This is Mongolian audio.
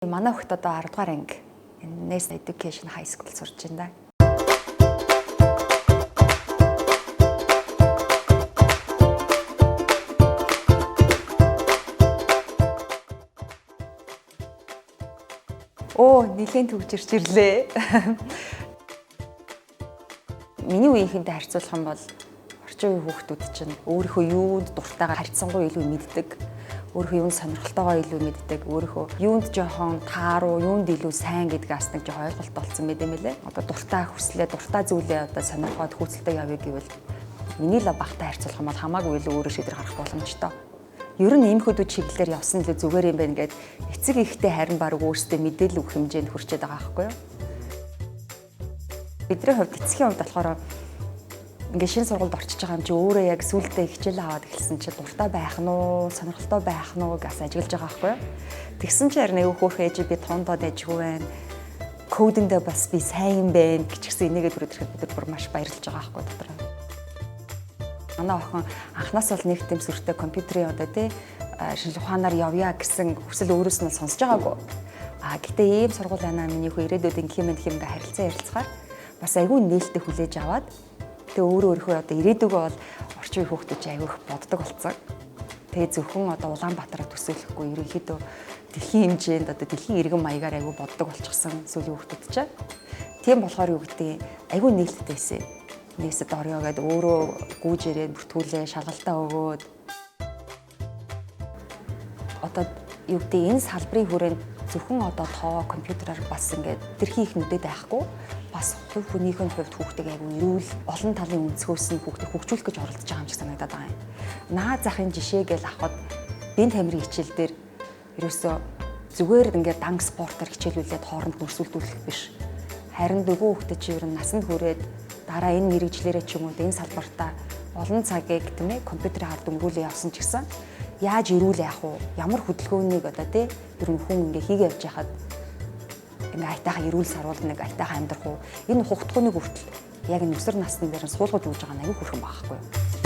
Манай хүүхэд одоо 10 дугаар анги Nest Education High School сурч байна да. Оо, нэлээд төгжирч ирлээ. Миний үеийнхэнтэй харьцуулах юм бол орчин үеийн хүүхдүүд чинь өөрийнхөө юунд дуртайгаар харьцангуй илүү мэддэг, өөрийнхөө юунд сонирхолтойгоо илүү мэддэг, өөрийнхөө юунд жоохон тааруу, юунд илүү сайн гэдгийг бас нэг жоохон ойлголт олцсон байт юм лээ. Одоо дуртай хүслээ, дуртай зүйлээ одоо сонирхоод хүйцэлдээ явъя гэвэл миний л багтай харьцуулах юм бол хамаагүй илүү өөрөө шийдвэр гаргах боломжтой. Ер нь иймэрхүү чиглэлээр явсан л зүгээр юм байна гэд эцэг ихтэй харин баг өөрсдөө мэдээлэл өгөх хэмжээнд хүрчээд байгаа байхгүй юу? Бидний хувьд, эцгийн хувьд болохоор ингээд шинэ сургуульд орчиж байгаа юм чи өөрөө яг сүултээ хичээлээ аваад эхэлсэн чи дуртай байх нь уу, сонирхолтой байх нь уу гэж ажиглаж байгаа байхгүй юу? Тэгсэн чи харин аягүй хөөх ээж би тундаа дайжгүй байна. Coding дэндээ бас би сайн юм байна гэчихсэн энийгээ түрээд ирэхэд бид нар бүр маш баярлж байгаа байхгүй дотор. Манай охин анхнаас бол нэг тийм сүртэй компьютерийн одоо тий шинжлэх ухаанаар явъя гэсэн хүсэл өөрөөс нь сонсож байгаагүй. А гэтээ ийм сургууль байна, миний хүү ирээдүйд ингэх юм гэх юм ингээ харилцан ярилцахаар бас айгүй нээлттэй хүлээж аваад тэгээ өөрөө өөрийнхөө одоо ирээдүгөө бол орчин үеийн хүүхдүүд чинь айгүй их боддог болсон. Тэгээ зөвхөн одоо Улаанбаатараа төсөөлөхгүй, ерөнхийдөө дэлхийн хэмжээнд одоо дэлхийн иргэн маягаар айгүй боддог болчихсон сүүлийн хүүхдүүд чинь. Тийм болохоор юу гэдэг айгүй нээлттэй байсан. Нээсэд орё гэдээ өөрөө гүйж ирээд бүртгүүлээ, шалгалтаа өгөөд одоо юу гэдэг энэ салбарын хүрээнд зөвхөн одоо тоо компьютераар бас ингээд тэрхий их нүдэд байхгүй, бас хувь хүнийх нь хувьд хүүхдийг айгүй эрүүл олон талын өнцгөөс нь хүүхдийг хөгжүүлэх гэж оролдож байгаа юм шиг санагдаад байгаа юм. Наад захын жишээ гээл авахад бие тамирын хичээл дээр ерөөсөө зүгээр ингээд данг спортоор хичээлүүлээд хооронд нөрсөлдүүлэх биш. Харин нөгөө хүүхдэд чи ер нь насанд хүрээд дараа энэ мэрэгжлээрээ ч юм уу энэ салбартаа олон цагийг тийм ээ компьютерийн ард өнгөрүүлээ явсан ч гэсэн яаж эрүүл яах вэ? Ямар хөдөлгөөнийг одоо тий ер нь хүн ингээ хийгээ явж байхад ингээ айтайхан эрүүл саруул нэг айтайхан амьдрах уу? Энэ хугацааны хүртэл яг энэ өсвөр насны дээр нь суулгаж өгж байгаа нь аюу хөөрхөн байгаа байхгүй юу?